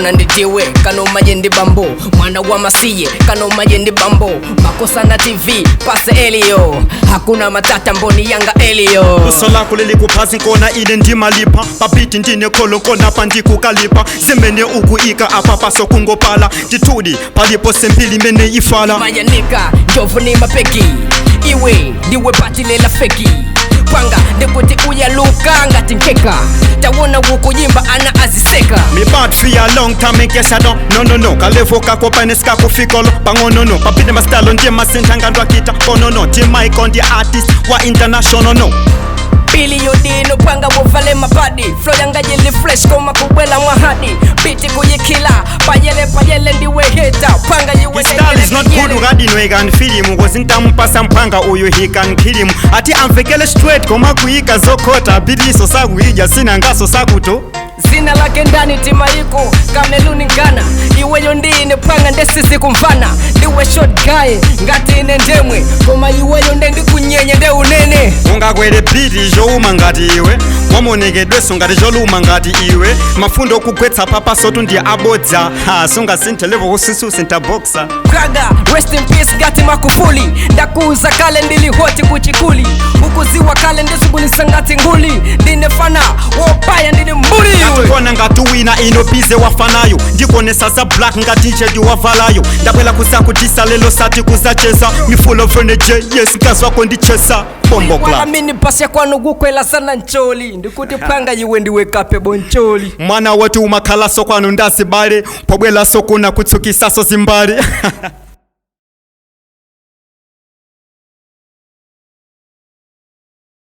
Ndifuna ndidiwe kanomaye ndi bambo, mwana wa masiye kanomaye ndi bambo. Makosana TV pase elio, hakuna matata, mboni yanga elio. Luso lako lili kuphasi, nkona ine ndimalipa pabiti, ndine kholo kona pandikukalipa zimene ukuika apa pasokungopala ndithudi palipo sempili imene ifala. Mayanika njovu ni mapeki, iwe ndiwe patilela feki panga, ndikuti uyaluka ngati nkeka, tawona wukuyimba ana aziseka. Me bad for a long time in case I don't. No, no, no. Kalevo kako panes kako fikolo pangono no. Papine mastalo ndiye masinthanga ndwakita kono no. Team icon the artist wa international no. Biliyodino panga wovale mapadi, flo yanga yili fresh koma kubwela mwahadi, biti kuyikila payele payele, ndiwe heta panga iwe. His style is not good, ukadino he can feel him ngozi ntampasa mphanga uyu he can kill him, ati amvekele straight koma kuyika zokhota bitiso sakuyidya sinangaso sakuto. Zina lake ndani timaiko kameluni ngana, iweyo ndine panga ndesisi kumvana, ndiwe short guy ngati ine ndemwe, koma iweyo nde ndikunyenye nde unene. Ungakwere biti chowuma ngati iwe, wamonekedweso ngati choluma ngati iwe, mafundo okugwetsa papasotu ndi abodza. Ha, sungasinthe level kusinsusintha boxer. Praga rest in peace ngati Makufuli, ndakuuza kale ndili hoti kuchikuli, ukuziwa kale ndizugulisa ngati nguli, ndine fana wopaya, ndine mbuli iwe. Kona ngati wina ino bize wafanayo, ndikonesa za black ngati nchedi wavalayo, ndabwela kuzakutisa lelo sati kuzacheza, mi full of energy, yes, mkazi wako ndichesa bombo wala club. mini basi kwanu kukwela sana ncholi, ndikuti panga iwe ndiwe kape boncholi. Mwana woti umakhalaso kwanu ndazibale, pobwelaso kuna kutsukisaso zimbale.